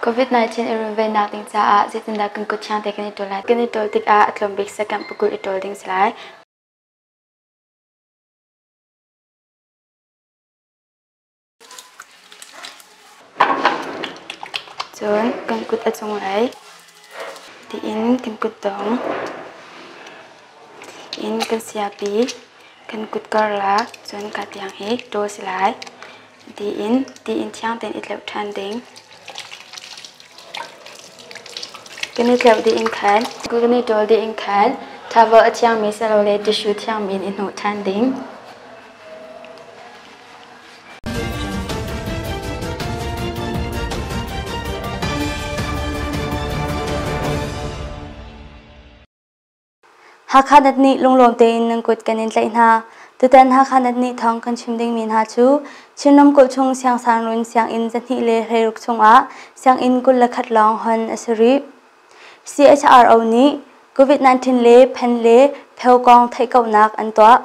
COVID-19 i runvennak ding caah zeitindah kan kut thiang te kan i ṭawl lai? Kan i ṭawl tikah a tlawm bik second pakul i ṭawl ding si lai. Cun kan kut a cunglei tiin kan kutdong in kan siapi kan kut karlak cun ka tiang hi ṭawl si lai. Tiin tiin thiang tein i tleuh ṭhan ding. Kan i tleuh dih in khan kan i ṭawl dih in khan towel a thiangmi silole tissue thiangmi in i hnawh ṭhan ding. Hakha nat nih lunglawm tein nan kut kan in tlaih hna. Tutan Hakha nat nih thawng kan chim dingmi hna cu Chin ramkulh chung siangsangrun sianginn 216 chungah sianginn 21 lawng hon a si rih. CHRO nih COVID-19 le phen le pheu kong theihkauhnak an tuah.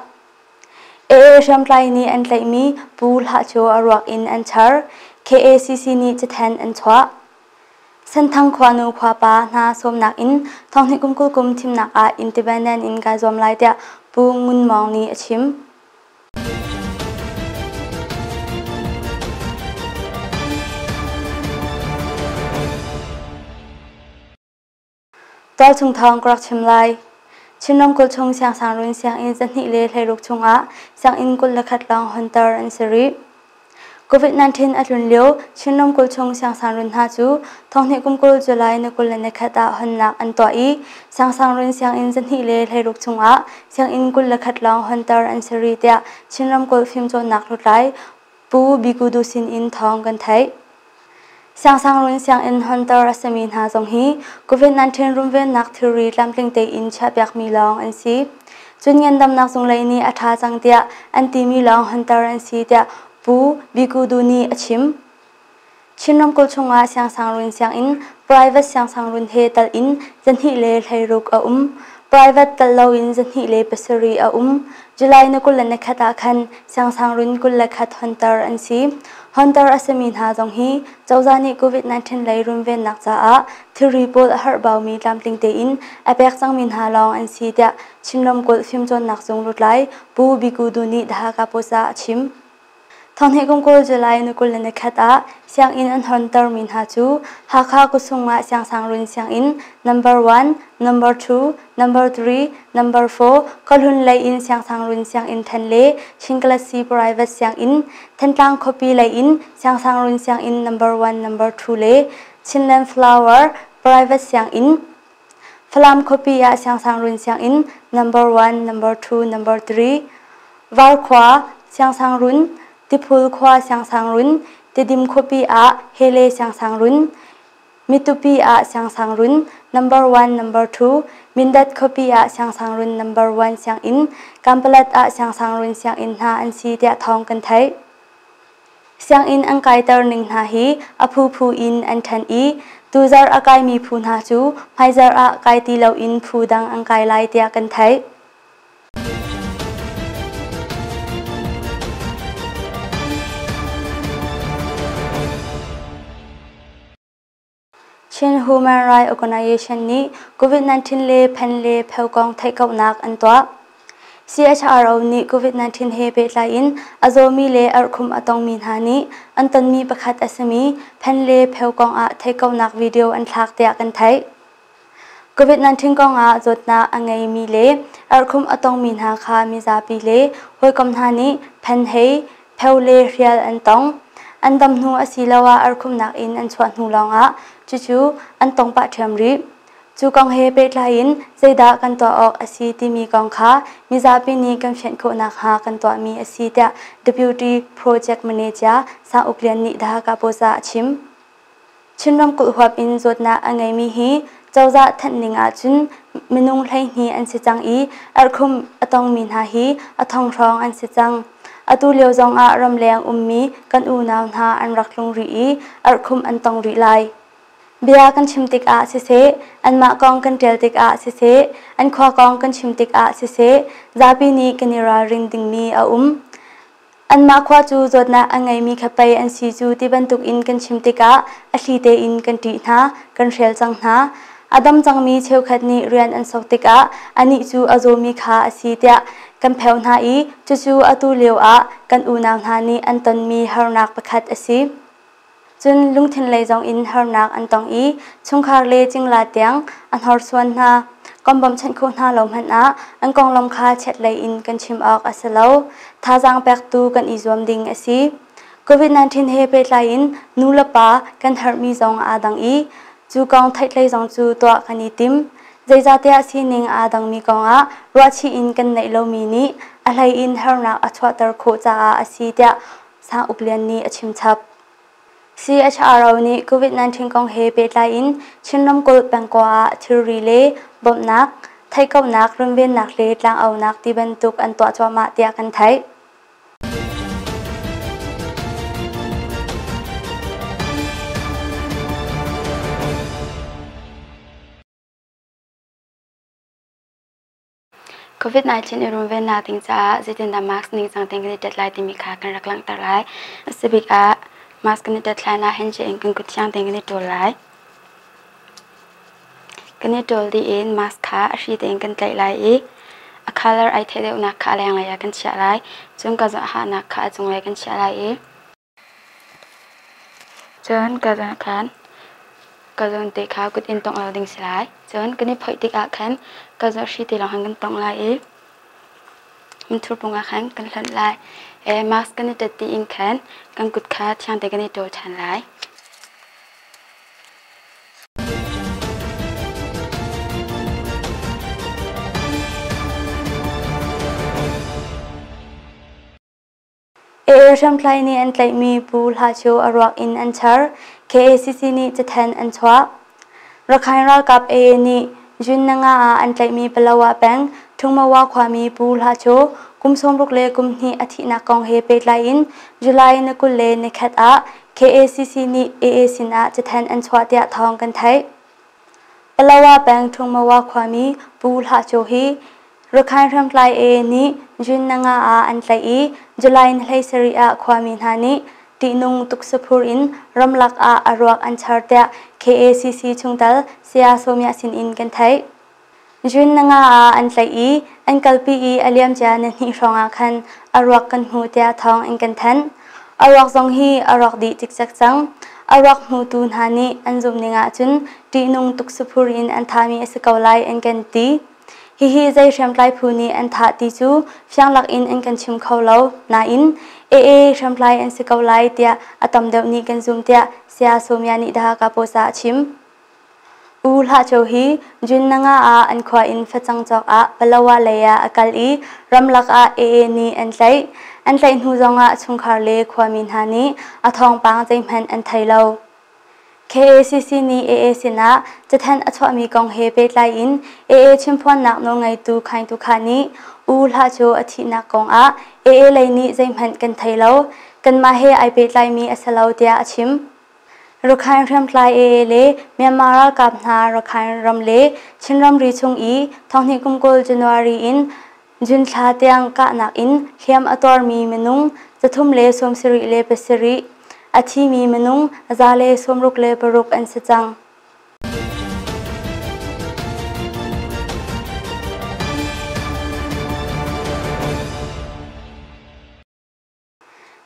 AA hriamtlai nih an tlaihmi Pu Hlah cu a ruak in an char. KACC nih cathanh an chuah. Senthang khuanu khuapa hna sawmnak in thonghnih kum 20 kum thimnak ah independent in kai zuam lai tiah Pu Ngun Mawng nih a chim. Tualchung thawng ka rak chim lai. Chin ramkulh chung siangsangrun sianginn 216 chungah sianginn 21 lawng honter an si rih. COVID-19 a tlun lio Chin ramkulh chung siangsangrun hna cu thonghnih kum 20 July ni 21 ah honnak an tuah i siangsangrun sianginn 216 chungah sianginn 21 lawng honter an si rih tiah Chin ramkulh fimcawnnak lutlai Pu Bikudu sin in thawng kan theih. Siangsangrun sianginn honter a simi hna zong hi COVID-19 runvennak thilri tlamtling tein chiahpiakmi lawng an si. Cun ngandamnak zunglei nih a ṭha cang tiah an timi lawng honter an si tiah Pu Bikudu nih a chim. Chin ramkulh chungah siangsangrun sianginn private siangsangrun he tal in 216 a um. Private tal loin 207 a um. July ni 21 ah khan siangsangrun 21 honter an si. Hunter a simi hna zong hi cozah nih COVID-19 lei runvennak caah thilri pawl a herhbaumi tlamtling tein a pek cangmi hna lawng an si tiah Chin ramkulh fimcawnnak zung lutlai Pu Biku Du nih The Hakha Post ah a chim. Thonghnih kum 20 July ni 21 ah sianginn an hontermi hna cu Hakha khuasung ah siangsangrun sianginn number 1, number 2, number 3, number 4 khuahlun lei in siangsangrun sianginn then le Chinkalasi private sianginn Thantlang khuapi lei in Siangsangrun sianginn number 1, number 2 le Chinland Flower Private sianginn, Falam khuapi ah Siangsangrun sianginn number 1, number 2, number 3, Varkhua Siangsangrun, Tiphul khua Siangsangrun, Tidim khuapi ah Hele Siangsangrun, Mitupi ah siangsangrun number 1, number 2, Mindat khuapi ah siangsangrun number 1 sianginn, Kampalat ah siangsangrun sianginn hna an si tiah thawng kan theih. Sianginn an kaiter ning hna hi a phuphu in an ṭhen i tuzarh a kaimi phu hna cu hmaizarh ah kai ti loin phu dang an kai lai tiah kan theih. Chin Human Rights Organization nih COVID-19 le phen le pheu kong theihkauhnak an tuah. CHRO nih COVID-19 he pehtlai in a zawmi le arkhum a tongmi hna nih an tonmi pakhat a simi phen le pheu kong ah theihkauhnak video an thlak tiah kan theih. COVID-19 kong ah zawtnak a ngeimi le arkhum a tongmi hna kha mizapi le hawikom hna nih phen hei pheu le hrial an tong. An dam hnu asiloah arkhumnak in an chuah hnu lawngah cucu an tong pah ṭhiam rih. Cu kong he pehtlai in zeidah kan tuah awk a si timi kong kha mizapi nih kan fianh khawh nakhnga kan tuahmi a si tiah Deputy Project Manager Sang Uk Lian nih The Hakha Post ah a chim. Chin ramkulh huap in zawtnak a ngeimi hi cozah thanh ning ahcun minung 12 an si cang i erhkhum a tongmi hna hi a thong hrawng an si cang. Atu lio zong ah ramleng ummi kan unau hna an rak tlung rih i erhkhum an tong rih lai. Bia kan chim tikah siseh, anmah kong kan ṭial tikah siseh, an khua kong kan chim tikah siseh, zapi nih kan i ralring dingmi a um. Anmah khua cu zawtnak a ngeimi kha pei an si cu ti bantukin kan chim tikah a thli tein kan ṭih hna, kan hrial cang hna. A dam cangmi cheukhat nih rian an sok tikah anih cu a zawmi kha a si tiah kan pheu hna i cucu atu lio ah kan unau hna nih an tonmi harnak pakhat a si. Cun lungthin lei zong in harnak an tong i chungkhar le cingla tiang a hnorsuan hna. Kan bawmhchanh khawh hna lo hmanh ah an konglam kha chiatlei in kan chim awk a si lo. Thazaang pektu kan i zuam ding a si. COVID-19 he pehtlai in nu le pa kan herhmi zong aa dang i cu kong theihtlei zong cu tuah kan i tim. Zeicahtiah sining aa dangmi kongah ruahchih in kan neih lomi nih a hlei in harnak a chuahter khawh caah a si tiah Sang Uk Lian nih a chimchap. CHRO nih COVID-19 kong he pehtlai in Chin ramkulh pengkua ah thilri le bawmhnak, theihkauhnak, runvennak le tlangaunak ti bantuk an tuah cuahmah tiah kan theih. COVID-19 i runvennak ding caah zeitindah mask ningcang tein kan i tet lai timi kha kan rak langhter lai. A si bik ah mask kan i tet hlan ah handshake in kan kut thiang tein kan i ṭawl lai. Kan i ṭawl dih in mask kha a hri tein kan tlaih lai i a color ai theih deuhnak kha a lenglei ah kan chiah lai. Cun ka hahnak kha a cunglei kan chiah lai i Cun ka zawn khan ka zawn te kha kut in tongh lo ding si lai. Cun kan i phoih tikah khan ka zawn hri te lawng khan kan tongh lai i minthur pung ah khan kan hlonh lai. Mask kan i ṭet dih in khan kan kut kha thiang tein kan i ṭawl ṭhan lai. AA hriamtlai nih an tlaihmi Pu Hla Cio a ruak in an char. KACC nih cathanh an chuah. Rakhine ralkap AA nih June nanga ah an tlaihmi Palawa peng Thungmawa khuami Pu Hla Cio kum 60 le kum hnih a thihnak kong he pehtlai in July ni 20 le nikhat ah KACC nih AA sinah cathanh an chuah tiah thawng kan theih. Palawa peng Thungmawa khuami Pu Hla Cio hi Rakhine hriamtlai AA nih June nanga ah an tlaih i July ni 17 ah khuami hna nih ṭihnung tuksaphur in ramlak ah a ruak an char tiah KACC chungtel Saya Sawmya sinin kan theih. June nanga ah an tlaih i an kalpi i a liamcia nihnih hrawng ah khan a ruak kan hmu tiah thawng an kan thanh. A ruak zong hi a rawk dih cikcek cang. A ruak hmutu hna nih an zumh ning ahcun ṭihnung tuksaphur in an thahmi a si ko lai an kan ti. Hihi zei hriamtlai phu nih an thah ti cu fianglak in an kan chim kho lo. Nain AA hriamtlai an si ko lai tiah a tam deuh nih kan zum tiah Saya Sawmya nih Dhaka Post ah a chim. U Hlah Cho hi June nanga ah an khua in facang cawk ah Palawa lei ah a kal i ramlak ah AA nih an tlaih. An tlaih hnu zongah chungkhar le khuami hna nih a thawngpang zeihmanh an thei lo. KACC nih AA sinah cathanh a chuahmi kong he pehtlai in AA chimphuannak nawlngeitu Khaing Tu Kha nih U Hlah Cu a thihnak kong ah AA lei nih zeihmanh kan thei lo, kanmah he ai pehtlaimi a si lo tiah a chim. Rakhine hriamtlai AA le Myanmar ralkap hna Rakhine ram le Chin ramri chung i thonghnih kum 20 January in June thla tiang kahnak in hliam a tuarmi minung 377, a thimi minung 166 an si cang.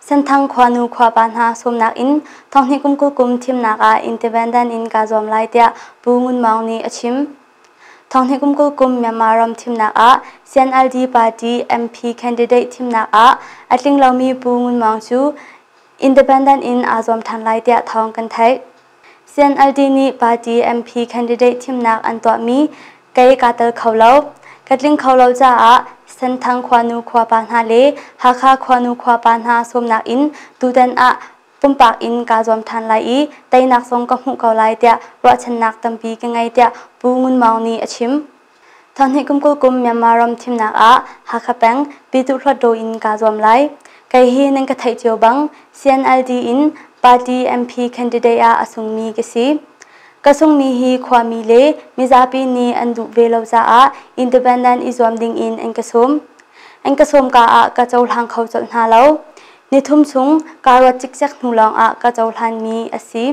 Senthang khuanu khuapa hna sawmnak in thonghnih kum 20 kum thimnak ah independent in kaa zuam lai tiah Pu Ngun Maung nih a chim. Thonghnih kum 20 kum Myanmar ram thimnak ah CNLD party MP candidate thimnak ah a tling lomi Pu Ngun Maung cu independent in aa zuam ṭhan lai tiah thawng kan theih. CNLD nih party MP candidate thimnak an tuahmi kei kaa tel kho lo. Ka tling kho lo caah Senthang khuanu khuapa hna le Hakha khuanu khuapa hna sawmnak in tutan ah pumpak in kaa zuam ṭhan lai i teinak zong ka hmuh ko lai tiah ruahchannak tampi ka ngei tiah Pu Ngun Maung nih a chim. Thonghnih kum 20 kum Myanmar ram thimnak ah Hakha peng Pyituh Hluttaw in kaa zuam lai. Kei hi nan ka theih cio bang CNLD in party MP candidate ah a sungmi ka si. Ka sungmi hi khuami le mizapi nih an duh ve lo caah independent i zuam ding in an ka sawm. An ka sawmka ah ka cohlang kho colh hna lo. Nithum chung kaa ruat cikcek hnu lawngah ka cohlanmi a si.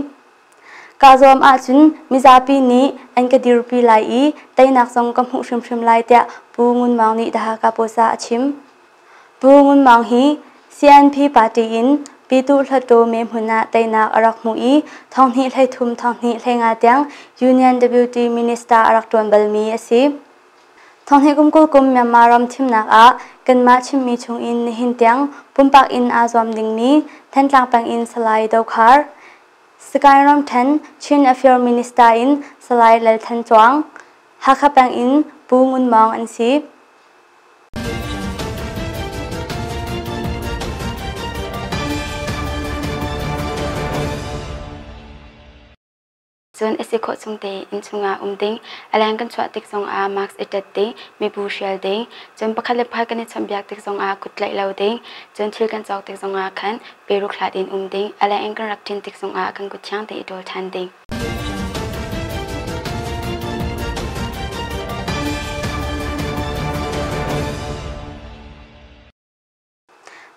Kaa zuam ahcun mizapi nih an ka dirpi lai i teinak zong ka hmuh hrimhrim lai tiah Pu Ngun Maung nih The Hakha Post ah a chim. Pu Ngun Maung hi CNP party in Pyituh Hluttaw me hmun ah teinak a rak hmuh i thonghnih 13 thonghnih 15 tiang Union Deputy Minister a rak ṭuan balmi a si. Thonghnih kum 20 kum Myanmar ram thimnak ah kanmah chimmi chungin nihin tiang pumpak in aa zuam dingmi Thantlang peng in Salai Dokhar, Sagaing ramṭhen Chin Affairs Minister in Salai Lal Than Cuang, Hakha peng in Pu Ngun Mawng an si. Cun a si khawh chung tein inn chungah um ding, a leng kan chuah tik zongah mask i ṭet ding, mibu hrial ding, cun pakhat le pakhat kan i chawnhbiak tik zongah kut tlaih lo ding, cun thil kan cawk tik zongah khan peruk hlat in um ding, a leng in kan rak ṭin tik zongah kan kut thiang tein i ṭawl ṭhan ding.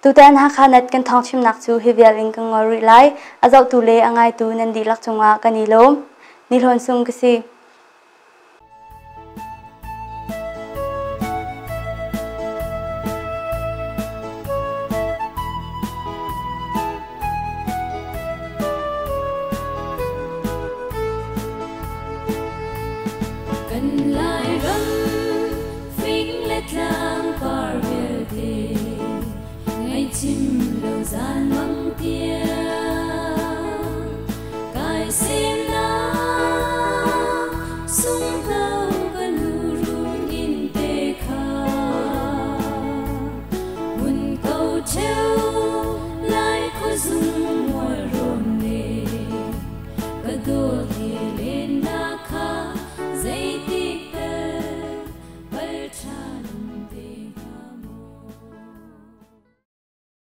Tutan Hakha Net kan thawngchimnak cu hi vial in kan ngol rih lai. A zohtu le a ngaitu nan dihlak cungah kan i lawm. Ni Hlawn Sung ka si. Kan Lairam fing le tlang par vialte ngaihchim lo zan mang tiang kai semnak sunghno ka nu run in te kha mun ko cheu lai khuazung mual rawn le ka dawt he len na.